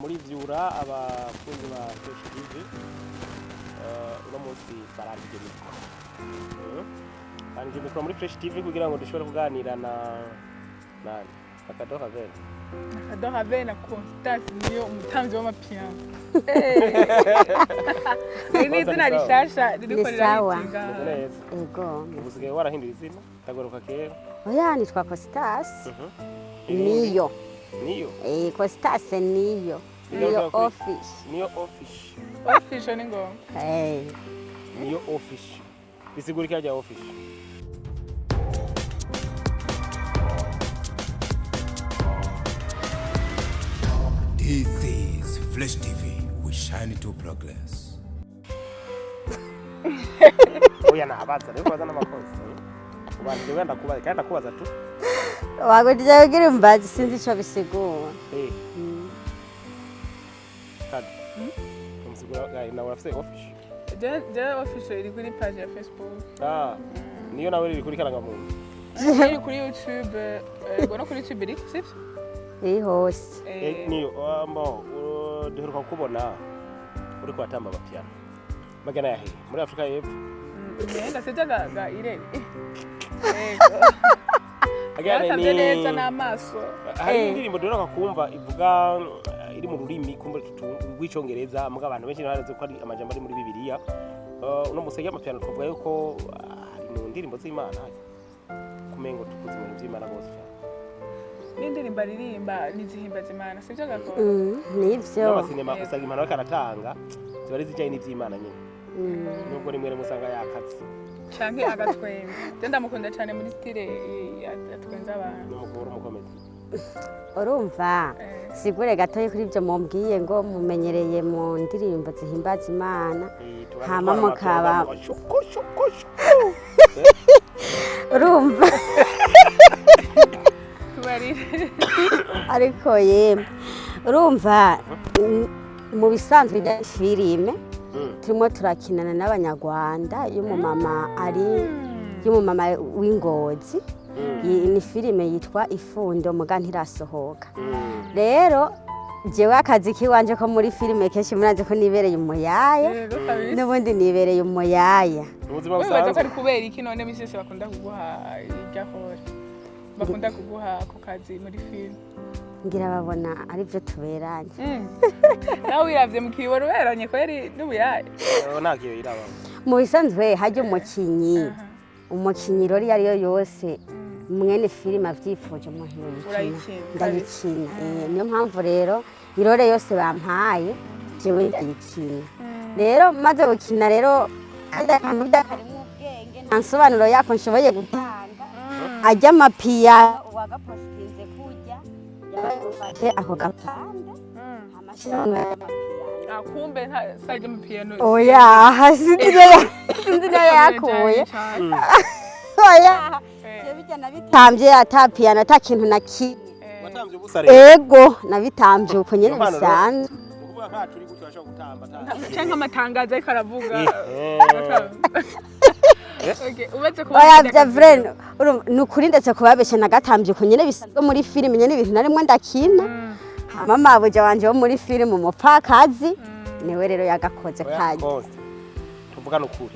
Muri vyura abakunzi ba Fresh TV, uno munsi barangije micro. Barangije micro muri Fresh TV kugira ngo dushobore kuganira na nani Akadoha Vene. Akadoha Vene na Constance niyo umutamvyi w'amapiano. Iri ni izina rishasha ririko Ni sawa. rirahitinga. Meze neza. Ego. Ubu usigaye warahinduye izina, ndagaruka kera. Oya, nitwa Costas. Irindi? Niyo. Niyo. Eh, Costas niyo. Niyo Niyo kuri- office. Niyo office. Official ni ngombwa. Eh. Niyo office. Bisigura iki rya office? This is Flash TV. We shine to progress. Oya, nabaza rero kubaza n'amakosa. Ubanje wenda kubaza kandi ndakubaza tu. Wagurije kugira umbazi, sinzi ico bisigura. Kadi. Umusigura nawe urafise office. Je official iri kuri page ya Facebook. Ah, niyo nawe riri kuri karangamuntu. Iri kuri YouTube, ego no kuri YouTube iri, sivyo? Iri hose. Niyo mbo duheruka kukubona uriko watamba amapiano. Magana yahe muri Afrika y'Epfo. Ugenda sivyo ga Irene. Ego. Agana Yaratavye neza n'amaso. Hari indirimbo duheruka kumva ivuga iri mu rurimi kumva rw'icongereza, muga abantu benshi barazi ko ari amajambo ari muri Bibiliya. Uno musege amapiano twavuga yuko ari mu ndirimbo z'Imana, kumengo tukuze ibintu by'Imana rwose cyane. N'indirimbo aririmba nizihimbaza Imana, sivyo gakora? Nivyo. N'amasinema usanga impanuro ariko aratanga ziba ari izijanye n'ivy'Imana nyene, nubwo rimwe rimwe usanga yakatse. Canke agatwenza. Je ndamukunda cane muri style atwenza abantu. N'umugore umukomedi. Urumva? Sigure gatoyi kuri ibyo mumbwiye ngo mumenyereye mu ndirimbo zihimbaza Imana. Hama mukaba- shuku shuku shuku. Urumva? Tubarire. Ariko yemwe. Urumva, mu bisanzwe bya filime turimo turakinana n'Abanyarwanda y'umumama ari y'umumama w'Ingozi. Iyi ni filime yitwa Ifundo, muga ntirasohoka. Rero jewe akazi kiwanje ko muri filime kenshi murazi ko nibereye umuyaya. Yego kabisa. N'ubundi nibereye umuyaya. Ubuzima Wibaza ko busanzwe. ari kubera iki none misi yose bakunda kuguha irya hore? Bakunda kuguha ako kazi muri filime. Ngira babona aribyo tuberanye. Nawe wiravye mu kiboro uberanye kweri n'ubuyaye. Nta kiyo iraba. Mu bisanzwe hajya umukinyi rero iyo ariyo yose mwene filime avyifuje umuntu yoyikina. Urayikina. Ndayikina. Niyo mpamvu rero irore yose bampaye jewe ndayikina. Rero maze gukina rero karya kantu burya karimwo ubwenge, nta nsobanuro yako nshoboye gutanga. Ajya amapiya uwagapositinze kurya yabaye gufate ako gapande amashirahamwe y'amapiyano. Ah, kumbe nta side mu piano. Oya, sinzi niyo yakuye. Oya, je bijya nabitambye ata piyano ata kintu na kimwe. Watamvye ubusa rero? Ego, nabitambye uko nyene Iyo mpano rero- bisanzwe. Ni ukuvuga nka turi gutyo urashobora gutamba ata Canke amatangazo ariko aravuga. Okay, uretse kuba Oya, ufite vya akazi. vrai, urumva, ni ukuri ndetse kubabesha nagatambye uko nyene bisanzwe muri filime nyene ibintu narimwe ndakina. Hama mabuja wanje wo muri filime umupfakazi niwe rero yagakoze Oya, kaje. Const, tuvugane ukuri,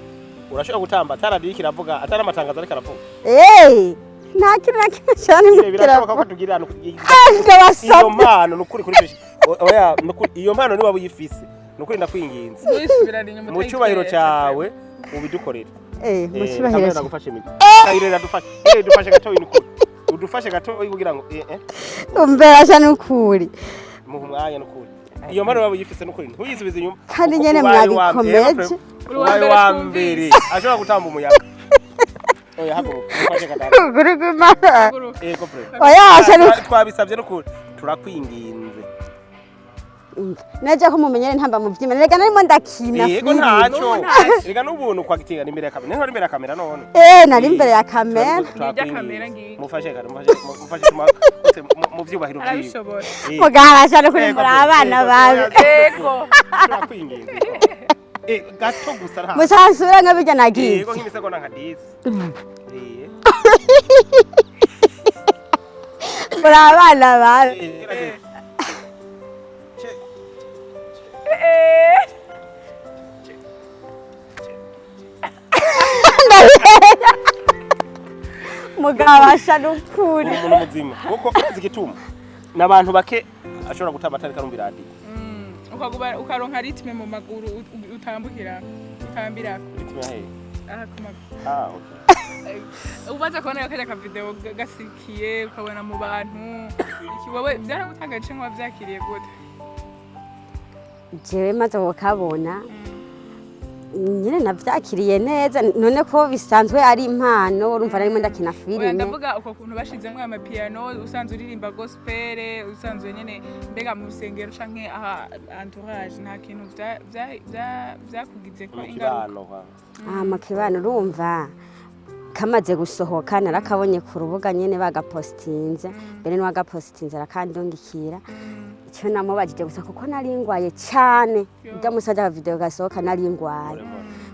urashobora gutamba ataradiyo kiravuga atari amatangazo ariko aravuga? Eh, nta kintu na kimwe cyane. Ire, birashoboka ko tugira iyo Ndabasabye. mpano nukuri kuri Fresh. Oya, nukuri iyo mpano niba uyifise, nukuri ndakwinginze Wisubirana inyuma mu cyubahiro utayitweretse. cyawe ubidukorere. Eh, mu cyubahiro Kamera cyawe. nagufashe micro. Irera dufashe. Dufashe gatoyi nukuri. Udufashe gatoyi kugira ngo Umbera nukuri. Muha umwanya nukuri. Iyo mpano waba uyifise nukuri ntuyisubize inyuma. Kandi Kuko nyene ubaye uwa mbere, mwabikomeje. Uri uwa ubaye mbere uwa twumvise. mbere ashobora gutamba umuyaga. Oya, haguruka. Ufashe gatatu. Ukuri kw'Imana. Haguruka. Yego pre. Oya, asha nukuri. Twabisabye nukuri. Turakwinginze. Naje ko mumenyere ntamba mu vy'Imana. Rega narimo ndakina Yego filime. ntaco. N'ubu ntaco. Rega n'ubuntu kwagitinga imbere ya kamera. Niho imbere ya kamera none. Eh, nari imbere ya kamera. Nirya kamera ngiyi. Mufashe kare, mufashe mu vyubahiro vyiwe. Arabishobora. Mugaharasha nukuri Yego, muri abana yego, babi. Ego. Turakwinginze. Gato gusa nta. Musansubira nka bijya nagize. Yego, nk'imisegonda nka 10. Muri abana babi. Gerageza. Mugabasha n'ukuri. Uri umuntu muzima, kuko urazi igituma ni abantu bake ashobora gutamba atariko arumva iradiyo. Ukaguba ukaronka rythme mu maguru utambukira, utambirako. Rythme ya hehe? Aha ku maguru. Ah, okay. Ubaza kubona kajya akavideo gasikiye, ukabona mu bantu iki, wowe byaragutangaje cyangwa wavyakiriye gute? Jewe maze kukabona nyine navyakiriye neza, none ko bisanzwe ari impano, urumva narimo ndakina Oya, filime. Ndavuga uko kuntu bashizemwo amapiano, usanzwe uririmba gospel, usanzwe nyene mbega mu rusengero canke aha entourage, nta kintu vyakugizeko Mu ingaruka? kibano kwa Aha mu kibano, urumva kamaze gusohoka narakabonye ku rubuga nyene bagapostinze, mbere n'uwagapostinze arakandungikira. Icyo namubajije gusa, kuko nari ngwaye cane ibyo musaza video gasohoka, nari ngwaye,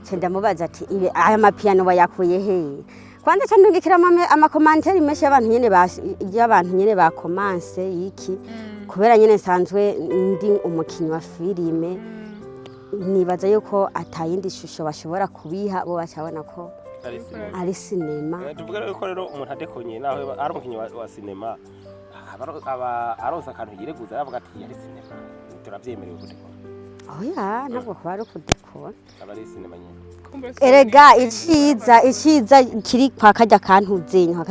nce ndamubaza ati: "Ibe aya mapiyano wayakuye hehe?" Kwanza ca ndungikira ama commentaires menshi y'abantu nyene y'abantu nyene bakomanse iki, kubera nyene nsanzwe ndi umukinyi wa filime, nibaza yuko atayindi shusho bashobora kubiha, bo bacabona ko ari sinema. Ari sinema. Tuvuge rero ko rero umuntu adekonye, naho ari umukinyi wa sinema, aba aronse akantu yireguza, aravuga ati yari sinema, turabyemerewe kudekora. Oya, ntabwo kuba ari ukudekora. Aba ari sinema nyine. Erega iciza kiri kwa kajya kantu zenya,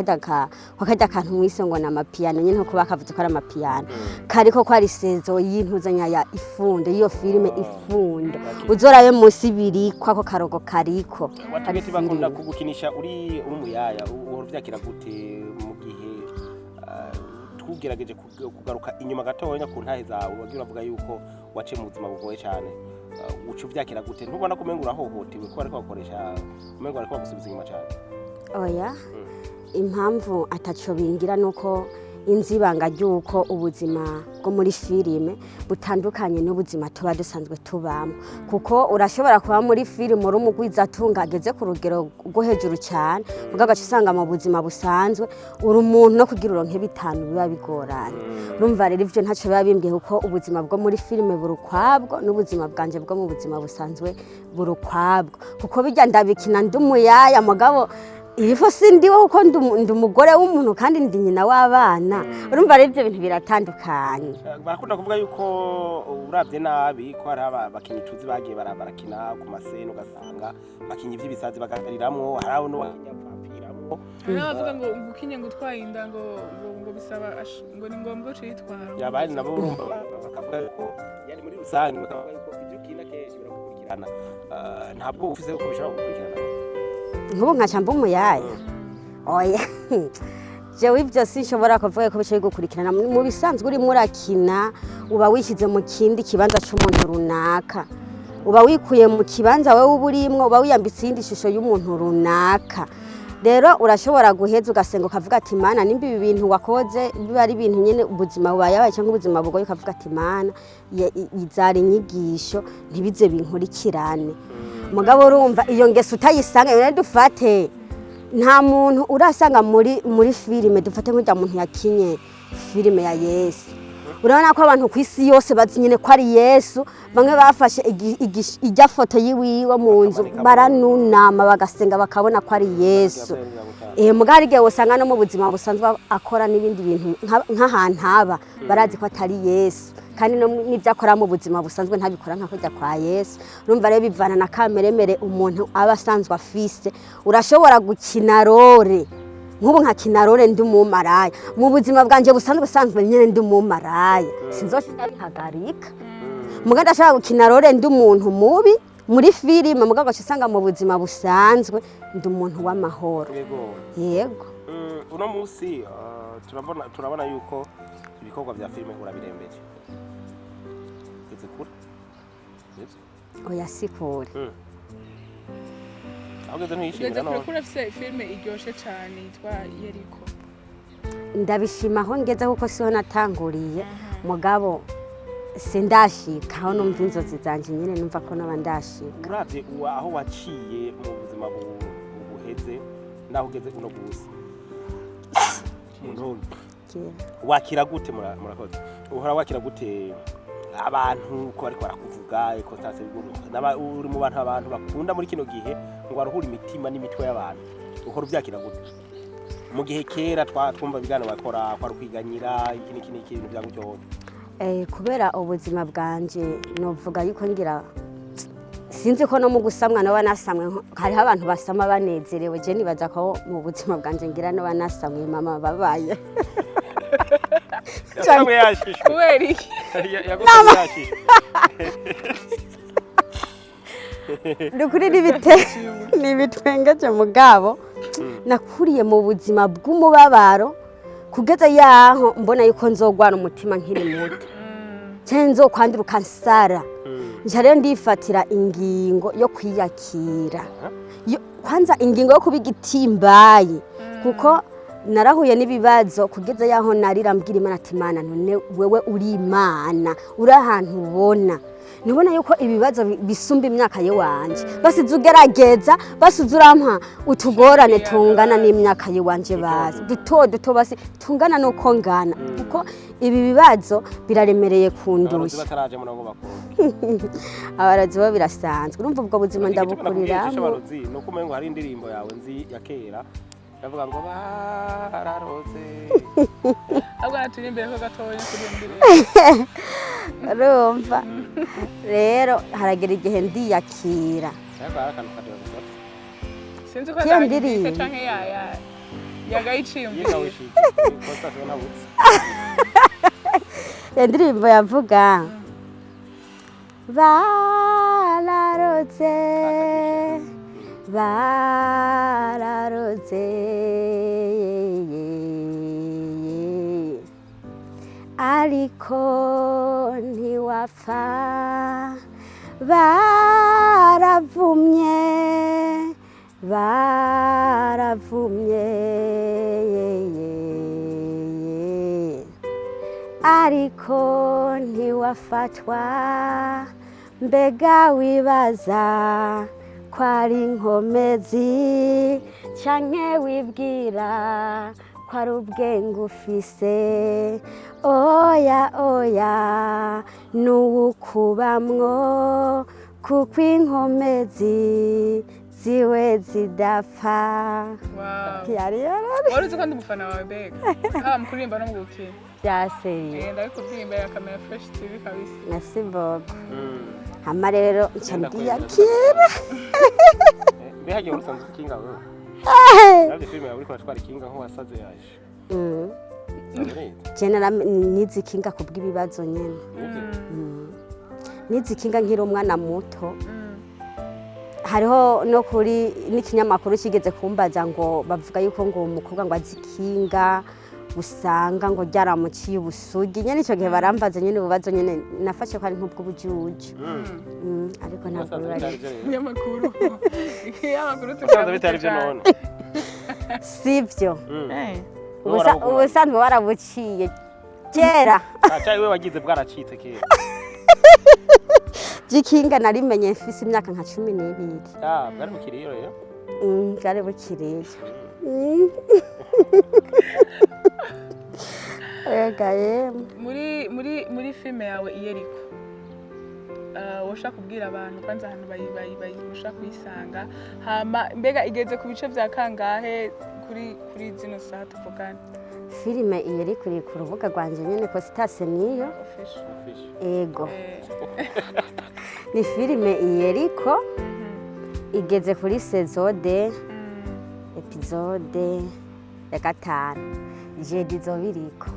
kwa kajya kantu mwise ngo na amapiyano nyine, nkuko bakavuze ko ari amapiyano, kariko ko ari saison y'intuzanya ya Ifundo, y'iyo filime Ifundo. Uzorabe munsi biri kwako karogo kariko. Watubwiye ati bakunda kugukinisha uri umuyaya, uhora uvyakira gute mu gihe tugerageje kugaruka inyuma gatonya ku ntahe zawe, wagiye uravuga yuko waciye mu buzima bugoye cyane? Uca uvyakira gute? Ntubona ko umengo urahohotewe, ko bariko bakoresha, umengo bariko bagusubiza inyuma cyane? Oya, impamvu ataco bingira nuko inzibanga ry'uko ubuzima bwo muri filime butandukanye n'ubuzima tuba dusanzwe tubamo, kuko urashobora kuba muri filime uri umugwizatunga ageze ku rugero rwo hejuru cyane, mugabo ugaca usanga mu buzima busanzwe uri umuntu no kugira uronke 5 biba bigoranye. Urumva rero ivyo ntaco biba bimbwiye, kuko ubuzima bwo muri filime buri ukwabwo n'ubuzima bwanje bwo mu buzima busanzwe buri ukwabwo, kuko bijya ndabikina ndi umuyaya, mugabo irifo sindiwe, kuko ndi umugore w'umuntu kandi ndi nyina w'abana. Urumva rero ibyo bintu biratandukanye. Barakunda kuvuga yuko uravye nabi ko hari abakinyi tuzi bagiye barakina ku masene, ugasanga bakinyi ivy'ibisazi bagariramwo, hari abo n'uwakinye apfiramwo. Hari n'abavuga ngo ukinye ngo utwaye inda ngo bisaba ngo ni ngombwa ucitwara. Yabandi nabo urumva bakavuga yuko yari muri rusange, bakavuga yuko ivyo ukina kenshi biragukurikirana. Ntabwo ufise ko bishobora kugukurikirana? Nk'ubu nkaca mba umuyaya? Oya, jewe ibyo sinshobora kuvuga ko bicaye gukurikirana. Mu bisanzwe urimo urakina uba wishyize mu kindi kibanza c'umuntu runaka, uba wikuye mu kibanza wowe uba urimwo, uba wiyambitse iyindi shusho y'umuntu runaka. Rero urashobora guheza ugasenga, ukavuga ati: "Mana, nimba ibi bintu wakoze biba ari ibintu nyene ubuzima bubayabaye cyangwa ubuzima bugoye," ukavuga ati: "Mana, izara inyigisho, ntibize binkurikirane." Mugabo urumva iyo ngeso utayisanga rero, dufate nta muntu urasanga muri filime, dufate nk'urya muntu yakinye filime ya Yesu, urabona ko abantu ku isi yose bazi nyine ko ari Yesu. Bamwe bafashe ijya foto yiwiwe mu nzu, Bakamanika mu baranunama bagasenga, bakabona ko ari Yesu. Mugabo hari igihe usanga no mu buzima busanzwe akora n'ibindi bintu, nk'ahantu aba barazi ko atari Yesu, kandi no n'ibyo akora mu buzima busanzwe ntabikora nka kujya kwa Yesu. Urumva rero bivana na kameremere umuntu aba asanzwe afise. Urashobora gukina rôle, nk'ubu nkakina rôle ndi umumaraya, mu buzima bwanje busanzwe sanzwe nyine ndi umumaraya, sinzoca ndabihagarika. Mugabo ndashobora gukina rôle ndi umuntu mubi muri filime, mugabo ugaca usanga mu buzima busanzwe ndi umuntu w'amahoro. Yego. Yego. Uno munsi turabona yuko ibikorwa vya filime urabirembeje, ugeze kure, sivyo? Oya, sikure. Aho ugeze ntiyishimira? Ugeze kure. None Ko urafise filime iryoshe cane yitwa Yeriko. Ndabishima aho ngeze, kuko siho natanguriye, mugabo sindashika aho numva inzozi zanje nyine, numva ko noba ndashika. Uravye aho waciye mu buzima buheze naho ugeze uno munsi, mu ntuntu wakira gute? Murakoze. Uhora wakira gute abantu ko bariko barakuvuga, Constance Biguru? Uri mu bantu abantu bakunda muri kino gihe ngo baruhure imitima n'imitwe y'abantu. Uhora uvyakira gute? Mu gihe kera twumva ibiganiro bakora kwari ukwiganyira iki n'iki n'iki, ibintu bya gutyo. Kubera ubuzima bwanje, novuga yuko ngira sinzi ko no mu gusamwa noba nasamwe hariho abantu basama banezerewe. Je nibaza ko mu buzima bwanje ngira noba nasamwe mama babaye. Yasamwe yashishwe. Kubera iki? Yagusamwe yashishwe. Ni ukuri n'ibitwengeje, mugabo nakuriye mu buzima bw'umubabaro kugeza yaho mbona yuko nzogwara umutima nkiri muto cyangwa nzokwandura ukansara. Nca rero ndifatira ingingo yo kwiyakira. Kwanza ingingo yo kuba igitimbayi, kuko narahuye n'ibibazo kugeza yaho narira mbwira Imana ati: "Imana, none wewe uri Imana, uri ahantu ubona, nubona yuko ibibazo bisumba imyaka y'iwanje, basize ugerageza, basize urampa utugorane tungana n'imyaka y'iwanje, bazi duto duto, basi tungana n'uko ngana, kuko ibi bibazo biraremereye Abarozi kundusha." bataraje muno ngo bakoroge. Abarozi bo birasanzwe, urumva ubwo buzima ndabukuriramo. Abarozi ni uko umengo hari indirimbo yawe nzi ya kera yavuga ngo bararoze. Ahubwo naturimbere ko gatoya kuri iyo ndirimbo. Urumva rero haragera igihe ndiyakira. Ariko hari akantu kadeo gasatse. Sinzi ko Kiyo yagayitse ndirimbo. canke yagayiciyumvira. Yiga wishije konsitasiyo ntabutse. Iyo ndirimbo yavuga bararotse, bararotse, ariko ntiwapfa, baravumye, baravumye, ariko ntiwafatwa. Mbega wibaza ko ari inkomezi canke wibwira ko ari ubwenge ufise? Oya, oya, n'uwukubamwo, kuko inkomezi ziwe zidapfa. Wow. Yari yarari. Wari uzi ko ndi umufana wawe mbega, haba mu kuririmba no mu gukina? Byaseriye. Ndabikubwiye imbere ya kamera Fresh TV kabisa. Merci beaucoup. Hama rero nca ndiyakira. Mbe hagiye wari usanzwe ukinga wewe? Nabyo filime yawe uriko uratwara ikinga nk'uwasaze yaje. Usanzwe neza. Je nize ikinga kubw'ibibazo nyene. Nibyo. Nize ikinga nkiri umwana muto. Hariho no kuri n'ikinyamakuru kigeze kumbaza ngo bavuga yuko ngo uwo mukobwa ngo azi ikinga, usanga ngo ryaramuciye ubusugi nyene. Ico gihe barambaza nyene ububazo nyene nafashe ko ari nk'ubw'ubujuju. Ariko ntabwo Wasanze biba bitari ari byo rero. Ikinyamakuru, ikinyamakuru. Wasanze bitari byo none. Sivyo. Wowe warabugumanye. Ubusanzwe warabuciye kera. Ah, cari we wagize bwaracitse kera. Jikinga narimenye mfise imyaka nka 12. Ah, bwari bukiriyo rero. Bwari bukiriyo. Ega yemwe. Muri filime yawe Iyeriko, woshaka kubwira abantu kwanza ahantu ushaka kuyisanga? Hama mbega igeze ku bice vya kangahe kuri zino saha tuvugana? Filime Iyeriko iri ku rubuga rwanje nyene, Costas niyo. Official. Official. Ego. Ni filime Iyeriko, igeze kuri saison 2, épisode ya 5. Jeudi izoba iriko.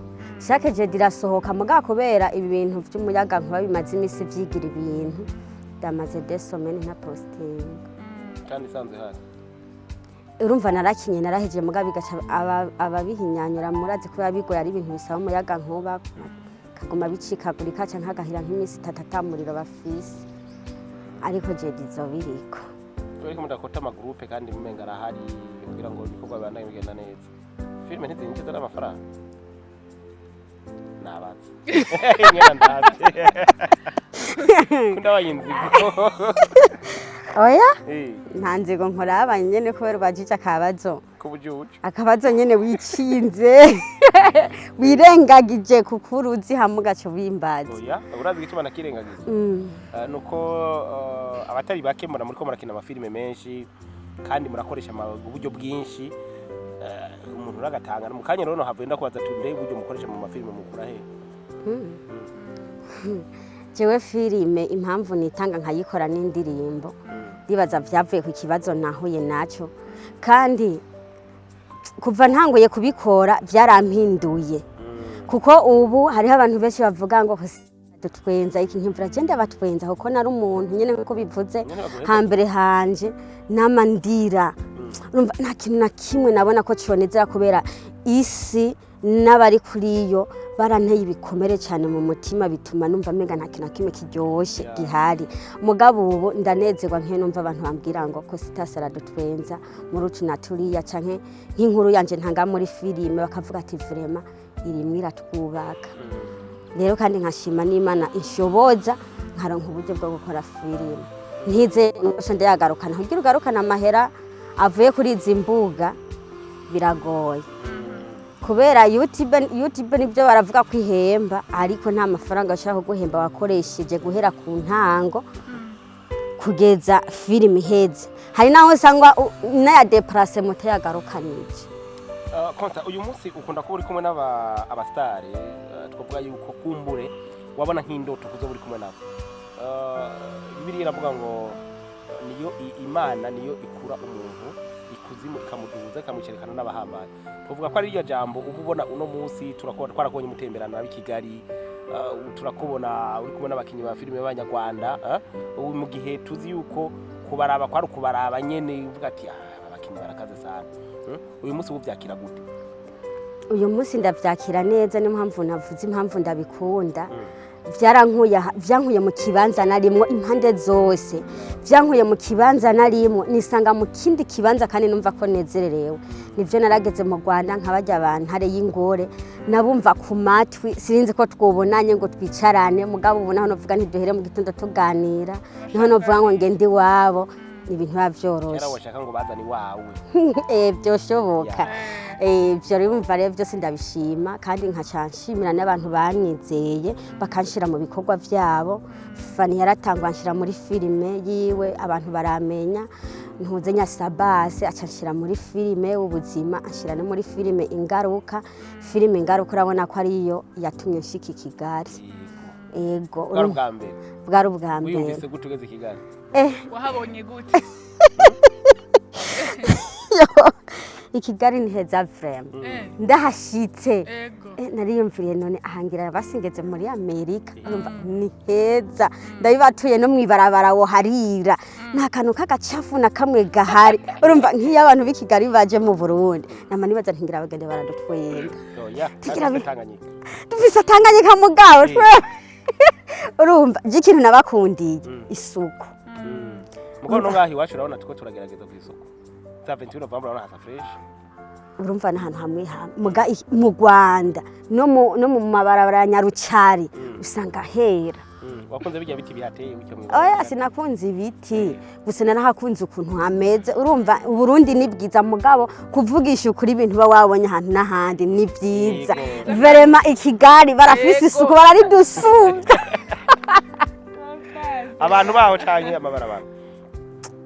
Chaque jeudi irasohoka, mugabo kubera ibi bintu vy'umuyaga nkuba bimaze imisi vyigira ibintu, ndamaze 2 semaines nta posting. Kandi isanzwe hari. Urumva narakinye narahejeje, mugabo bigaca ababihinyanyura murazi ko biba bigoye, ari ibintu bisaba umuyaga nkuba, kaguma bicikagurika canke hagahera nk'imisi 3 ata muriro bafise, ariko jeudi izoba iriko. Ariko mudakota ama groupes kandi mumenga arahari kugira ngo ibikorwa bibandanye bigenda neza. Filime ntizinjiza n'amafaranga? Nabaza nyene ndavye kundabanye inzigo. Oya. Eh, Nta nzigo nkoraba nyene, kubera ubajije akabazo kubujuju. Akabazo nyene wicinze, wirengagije kukuru uzi, hamwe ugaca ubimbaza. Oya, urazi igituma nakirengagiza? Nuko abatari bake mbona muriko murakina amafilime menshi kandi murakoresha uburyo bwinshi. Umuntu uragatanga mu kanya rero havuye ndakubaza ati mbe uburyo mukoresha mu mafilime mukura he? Jewe filime impamvu nitanga nkayikora n'indirimbo, ndibaza vyavuye ku kibazo nahuye naco, kandi kuva ntanguye kubikora byarampinduye, kuko ubu hariho abantu benshi bavuga ngo dutwenza iki nkimvura je ndabatwenza, kuko nari umuntu nyene nkuko bivuze. Nyene baguheza. Hambere hanje namandira, urumva nta kintu na kimwe nabona ko conezera, kubera isi n'abari kuri yo baranteye ibikomere cyane mu mutima, bituma numva menga nta kintu na kimwe kiryoshe gihari. Mugabo ubu ndanezerwa nk'iyo numva abantu bambwira ngo ko sitasi aradutwenza muri utu na turiya, canke nk'inkuru yanje ntanga muri filime bakavuga ati vraiment irimwo iratwubaka. Rero kandi nkashima n'Imana inshoboza nkaronka uburyo bwo gukora filime, ntize ngo ndayagarukana. Kugira ugarukane amahera avuye kuri izi mbuga biragoye, kubera YouTube nibyo baravuga ko ihemba, ariko nta mafaranga bashobora kuguhemba wakoresheje guhera ku ntango kugeza filime iheze. Hari naho usanga n'aya déplacement mutayagarukanije. Konta uyu munsi ukunda kuba uri kumwe n'aba abastare, twavuga yuko kumbure wabona nk'indoto kuzoba uri kumwe nabo. Bibiliya iravuga ngo niyo Imana niyo ikura umuntu ikuzimu ikamuduza ikamwicarikana n'abahambaye. Tuvuga ko ari iryo jambo uba ubona uno munsi turakubona, twarakubonye mutemberana ab'i Kigali, turakubona uri kumwe n'abakinyi ba filime b'Abanyarwanda, ubu mu gihe tuzi yuko kubaraba kwari ukubaraba nyene uvuga ati: "Ah, aba bakinyi barakaze sana." Uyu munsi ubu vyakira gute? Uyu munsi ndavyakira neza, niyo mpamvu navuze impamvu ndabikunda. Vyankuye mu kibanza narimwo impande zose, vyankuye mu kibanza narimwo nisanga mu kindi kibanza, kandi numva ko nezererewe. Nivyo narageze mu Rwanda nkabarya bantare y'ingore nabumva ku matwi, sinzi ko twobonanye ngo twicarane. Mugabo ubu naho novuga ntiduhere mu gitondo tuganira, niho novuga ngo ngende iwabo, ni ibintu biba vyoroshe. Kera washaka ngo bazane iwawe. Byoshoboka. Ibyo rero umva rero byose ndabishima, kandi nkaca nshimira n'abantu banyizeye bakanshira mu bikorwa byabo. Fani yaratangwa anshyira muri filime yiwe, abantu baramenya. Ntuze Nyasabase aca anshyira muri filime ubuzima, anshyira no muri filime Ingaruka. Filime Ingaruka urabona ko ariyo yatumye nshika i Kigali. Ego. Bwari ubwa mbere? Bwari ubwa mbere. Wiyumvise gute ugeze i Kigali? Wahabonye gute? I Kigali ni heza vraiment. Ndahashitse, nariyumviriye none ahangira basingeze muri Amerika. Urumva ni heza, ndabibatuye no mwibarabara wo harira, nta kantu k'agacafu na kamwe gahari. Urumva nk'iyo abantu b'i Kigali baje mu Burundi nama nibaza ntingira bagende baradutwenga. Oya. Tugira Tanganyika. Dufise Tanganyika, mugabo urumva je ikintu nabakundiye, isuku. Mugabo no ngaho iwacu urabona tuko turagerageza ku isoko za 28 November, urabona hasa fresh. Urumva n'ahantu hamwe hamwe muga mu Rwanda no mu mabarabara ya Nyarucari usanga hera. Wakunze bijya biti bihateye gutyo mu Oya, sinakunze ibiti gusa, narahakunze ukuntu hameze. Urumva Uburundi ni bwiza, mugabo kuvugisha ukuri ibintu uba wabonye ahantu n'ahandi ni byiza. Vraiment i Kigali barafise isuku, bararidusumvya. Abantu baho canke amabarabara?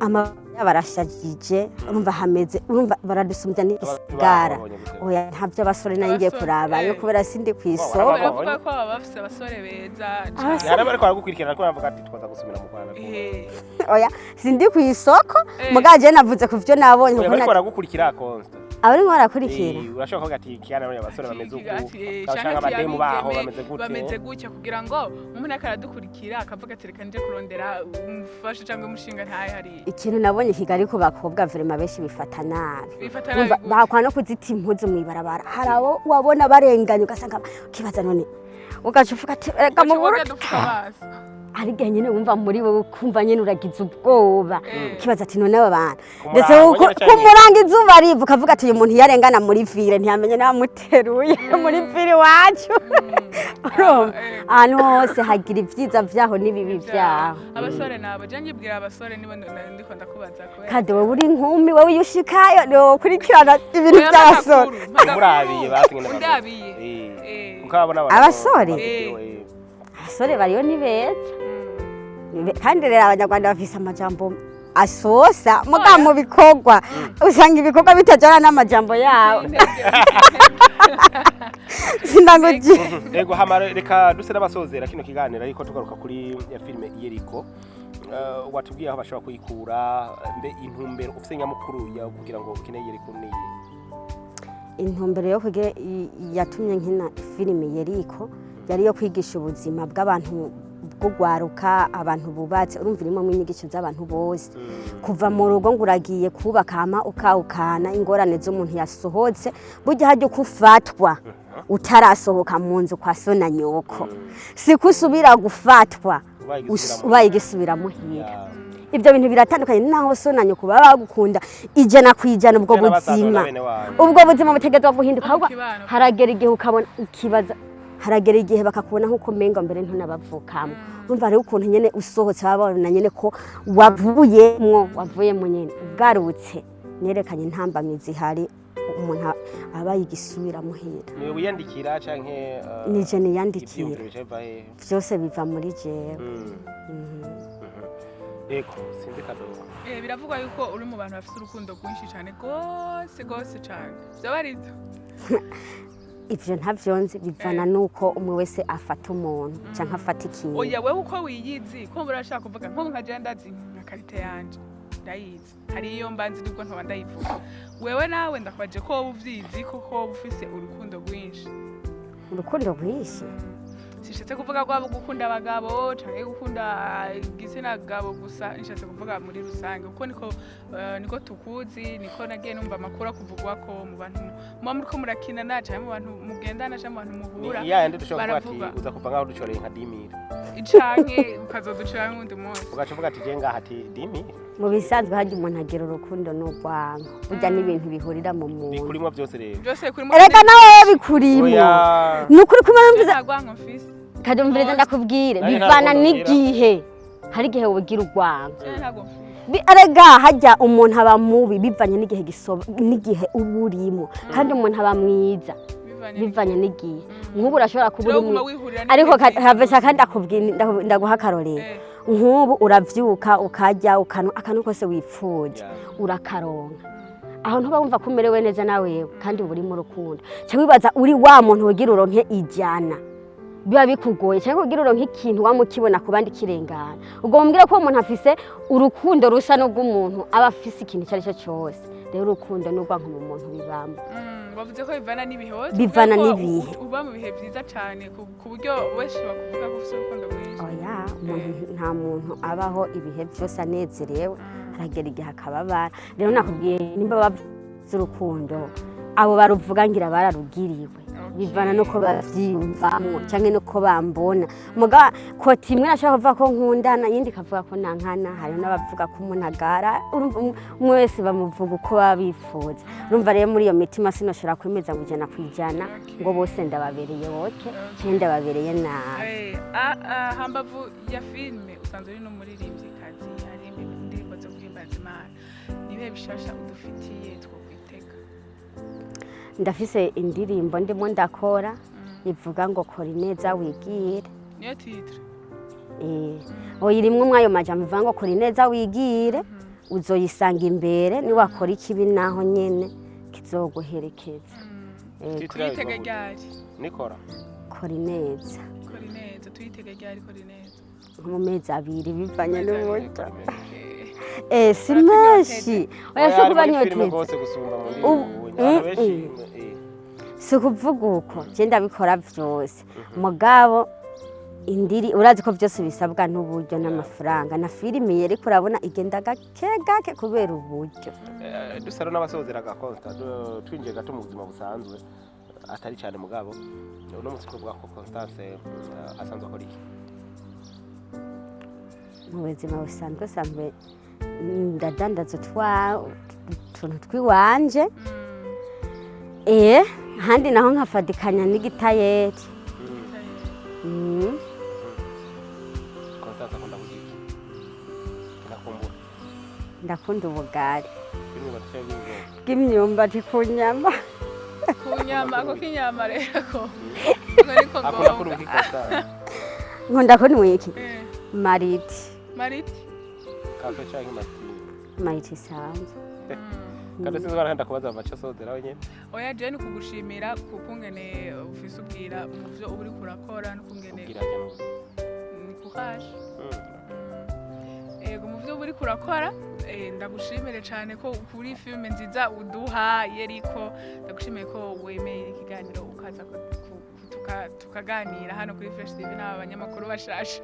Amabara barashajije, urumva hameze, urumva baradusumbya n'igisagara. Babonye gute? Oya, ntabyo abasore nari ngiye Abasore, kurabayo, kubera sindi ku isoko. Warababonye? Baravuga ko baba bafise abasore beza. Abasore- Yari bariko baragukurikirana ko baravuga ati twaza gusubira mu Rwanda. Oya, sindi ku isoko, mugabo jewe navuze ku vyo nabonye, Oya, kuko bariko baragukurikira, Consta. Abarimo barakurikira. Urashobora kuvuga ati kiyana bariya basore bameze uku, Ati, canke canke ati abademu baho abigeme bameze gute. Bameze gutya, kugira ngo umuntu ariko aradukurikira akavuga ati reka nje kurondera umufasha cyangwa umushinga ntaye hariya. Ikintu nabonye i Kigali ku bakobwa, vraiment benshi bifata nabi. Bifata Urumva, nabi gute? bakwa no kuzita impuzu mw'ibarabara. Hari abo wabona barenganye ugasanga ukibaza none, ugaca uvuga ati reka mu Ugaca Burundi ugenda amaso. Hari igihe nyine wumva muri wowe ukumva nyine uragize ubwoba, ukibaza ati none aba bantu Ku ndetse murango nyene canke ku murango izuba riva, ukavuga ati uyu muntu iyo arengana muri ville ntiyamenye n'abamuteruye muri ville iwacu. Urumva ahantu hose hagira ibyiza vyaho n'ibibi vyaho. Abasore nabo je ngibwira abasore nibo ndiko ndakubaza kubera Kandi wowe uri inkumi, wowe iyo ushikayo ni wowe ukurikirana ibintu Oya, by'abasore. mpagakuru, Murabiye basi nyene. Undabiye. Kuko abona abantu Abasore? ma video. Abasore bariyo ni beza. Kandi rero Abanyarwanda bafise amajambo. asosa muga mu bikorwa usanga ibikorwa bitajana n'amajambo yabo. Sindanguji. Ego, hama reka duse n'abasozera kino kiganiro, ariko tugaruka kuri ya filime Yeriko. Watubwiye aho bashobora kuyikura. Mbe intumbero ufise nyamukuru ya kugira ngo ukine Yeriko ni iyihe? Intumbero yo kugira yatumye nkina filime Yeriko yari iyo kwigisha ubuzima bw'abantu bw'ugwaruka, abantu bubatse. Urumva irimo inyigisho z'abantu bose, kuva mu rugo ngo uragiye kubaka, hama ukawukana ingorane z'umuntu yasohotse. Burya harya uko ufatwa utarasohoka mu nzu kwa so na nyoko, siko usubira gufatwa ubaye igisubira ubaye igisubira muhira. Ya. Ibyo bintu biratandukanye, naho so na nyoko baba bagukunda 100%. Ubwo Kera basaza buzima na bene wanyu. Ubwo buzima butegerezwa guhinduka. Mu Ahubwo kibano. haragera igihe ukabona ukibaza, haragera igihe bakakubona nk'uko umengo mbere ntunabavukamo. Urumva hariho ukuntu nyene usohotse baba babona nyene ko wavuyemwo, wavuyemo nyene ugarutse. Nerekanye intambamyi zihari umuntu aba yigisubira muhira. Niwe wiyandikira canke Nije niyandikira. Ivyiyumviro bica biva hehe? Vyose biva muri jewe. Ego, sinzi kadogo. Biravugwa yuko uri mu bantu bafite urukundo rwinshi cyane rwose rwose cyane, byaba ari byo? Ivyo ntavyo nzi, bivana nuko umwe wese afata umuntu canke afata ikintu. Oya, wewe uko wiyizi, ko murashaka kuvuga nko nka je ndazi nka qualité yanje ndayizi, hari iyo mbanzi nubwo ntoba ndayivuga. Wewe nawe ndakwaje ko wowe uvyizi koko wowe ufise urukundo rwinshi. Urukundo rwinshi? Sishatse kuvuga rwaba gukunda abagabo canke gukunda igitsina gabo gusa, nishatse kuvuga muri rusange, kuko niko tukuzi, niko nagiye numva amakuru akuvugwa ko mu bantu muba muriko murakinana canke mu bantu mugendana canke mu bantu muhura. Ni ya yandi dushobora kuvuga ati Baravuga. uza kuva ngaho ducoreye nka 10 000. Canke ukazoducira n'uwundi munsi. Ugaca uvuga ati je ngaha ati 10 000. Mu bisanzwe harya umuntu agira urukundo n'urwango, burya n'ibintu bihurira mu muntu. Bikurimwo byose rero. Byose kuri Erega nawe bikurimo. Oya. Ni ukuri kumwe numviza. Nta rwanko mfise. Kadumviriza ndakubwire. Nanjye nta Bivana rukundo ngira. n'igihe, hari igihe wogira urwango. Jewe ntabwo mfise. Erega harya umuntu aba mubi bivanye n'igihe gisoba n'igihe uba urimo, kandi umuntu aba mwiza bivanye bivanye n'igihe. Nk'ubu urashobora kuba uri Turaguma wihurira ariko n'ibihe byiza havesha gusa. kandi akubwira ndaguha akarorero. Nk'ubu uravyuka ukarya ukanwa akantu kose wipfuje, urakaronka, aho ntuba wumva ko umerewe neza nawewe kandi uba uri mu rukundo. Cyangwa wibaza uri wa muntu ugira uronke 100 biba bikugoye, cyangwa kugira uronke ikintu wamukibona ku bandi kirengana. Ubwo mumbwira ko uwo muntu afise urukundo rusa n'ubw'umuntu aba afise ikintu icyo ari cyo cyose. Rero urukundo n'urwanko mu muntu bibamo. Bavuze ko bivana n'ibihe. Wowe Bivana tuvuge ko n'ibihe. Uba mu bihe byiza cyane ku buryo benshi bakuvuga ko ufite urukundo rwinshi. Oya, umuntu nta muntu abaho ibihe byose anezerewe, haragera igihe akababara. Rero nakubwiye, nimba bavuze urukundo, abo baruvuga ngira bararugiriwe, bivana nuko bavyiyumvamwo canke nuko bambona. Muga koti imwe ashobora kuvuga ko nkundana, iyindi ikavuga ko nankana. Hariho n'abavuga ko umuntu agara. Urumva umwe wese bamuvuga uko baba bifuza. Urumva rero muri iyo mitima sinoshobora kwemeza ngo 100% ngo bose ndababereye woke canke ndababereye nabi. Hambavu ya filime usanzwe uri n'umuririmbyikazi, hari indirimbo zo guhimbaza Imana. Nibihe bishasha udufitiye twokwitega? Ndafise indirimbo ndimo ndakora ivuga ngo "Kora ineza wigire". Niyo titre? Eh, oya, irimwo mwayo majambo ivuga ngo "Kora ineza wigire, uzoyisanga imbere, niwakora ikibi naho nyene kizoguherekeza." Ego. Titre Tuyitege yayo ivuga ryari? gute? Nikora. Kora ineza. Kora ineza, tuyitege ryari "Kora ineza"? Nko mu mezi 2 bivanye Mezi 2. n'uburyo. Okay. Eh, si menshi, oya, si Oya, ari muri filime kubanyoteza. rwose gusumba mu ndirimbo. Abantu benshi Si ukuvuga uko je ndabikora vyose, mugabo indiri urazi ko vyose bisabwa n'uburyo n'amafaranga, na filimi yeriko urabona igenda gake gake kubera uburyo. Dusa rero n'abasozera Constant, twinjiye gato mu buzima busanzwe atari cyane, mugabo uno munsi tuvuga ko Constance asanzwe akora iki? Mu buzima busanzwe sanzwe ndadandaza utuntu twiwanje, ahandi naho nkafadikanya n'igitayeri. Constance akunda kurya iki? Ndakumbura. Ndakunda ubugari. Bw'imyumbati cyangwa bw'ibigori? Bw'imyumbati ku nyama. Ku nyama, ako k'inyama rero ko ariko Akunda ngombwa. kunywa iki, Constance? Nkunda kunywa iki? Eh. Mariti. Mariti. Café cyangwa martini? Mayiti isanzwe. Kandi sinzi barahenda kubaza amaco sozera wenyene. Oya, je ni kugushimira kukungene ufise ubwira mu vyo uba uriko urakora n'ukungene Ubwira cyane ubu. Ni courage. Ego, mu vyo uba uriko urakora, ndagushimire cyane ko kuri filime nziza uduha Yeriko. Ndagushimiye ko wemeye ikiganiro ukaza tukaganira hano kuri Fresh TV n'aba banyamakuru bashasha.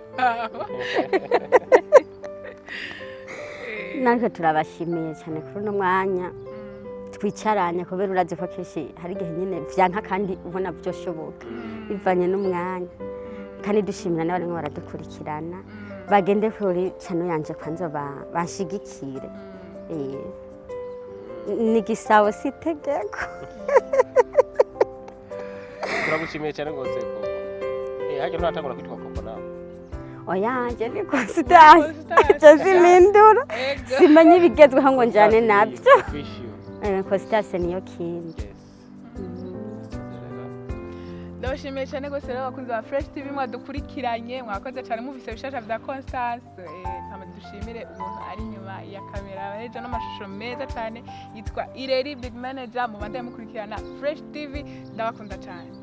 Natwe turabashimiye cyane kuri uno mwanya twicaranye, kubera urazi ko kenshi hari igihe nyine vyanka kandi ubona byoshoboka, bivanye n'umwanya. Kandi dushimira n'abarimo baradukurikirana, bagende kuri channel yanje kwanza banshigikire. Ni gisabo si itegeko. Turagushimiye cyane rwose koko. Hajya nturatangura kwitwa koko nawe? Oya, nje ni Constance. Constance. Je simindura. Ego. Simenye ibigezweho ngo njane nabyo. Official. Constance niyo kindi. Yes. Ndabashimiye cyane rwose rero abakunzi ba Fresh TV mwadukurikiranye, mwakoze cyane, muvise bishasha vya Constance. Kama dushimire umuntu ari inyuma ya kamera abaheje n'amashusho meza cyane, yitwa Ireri Big Manager. Mubandanye mukurikirana Fresh TV, ndabakunda cyane.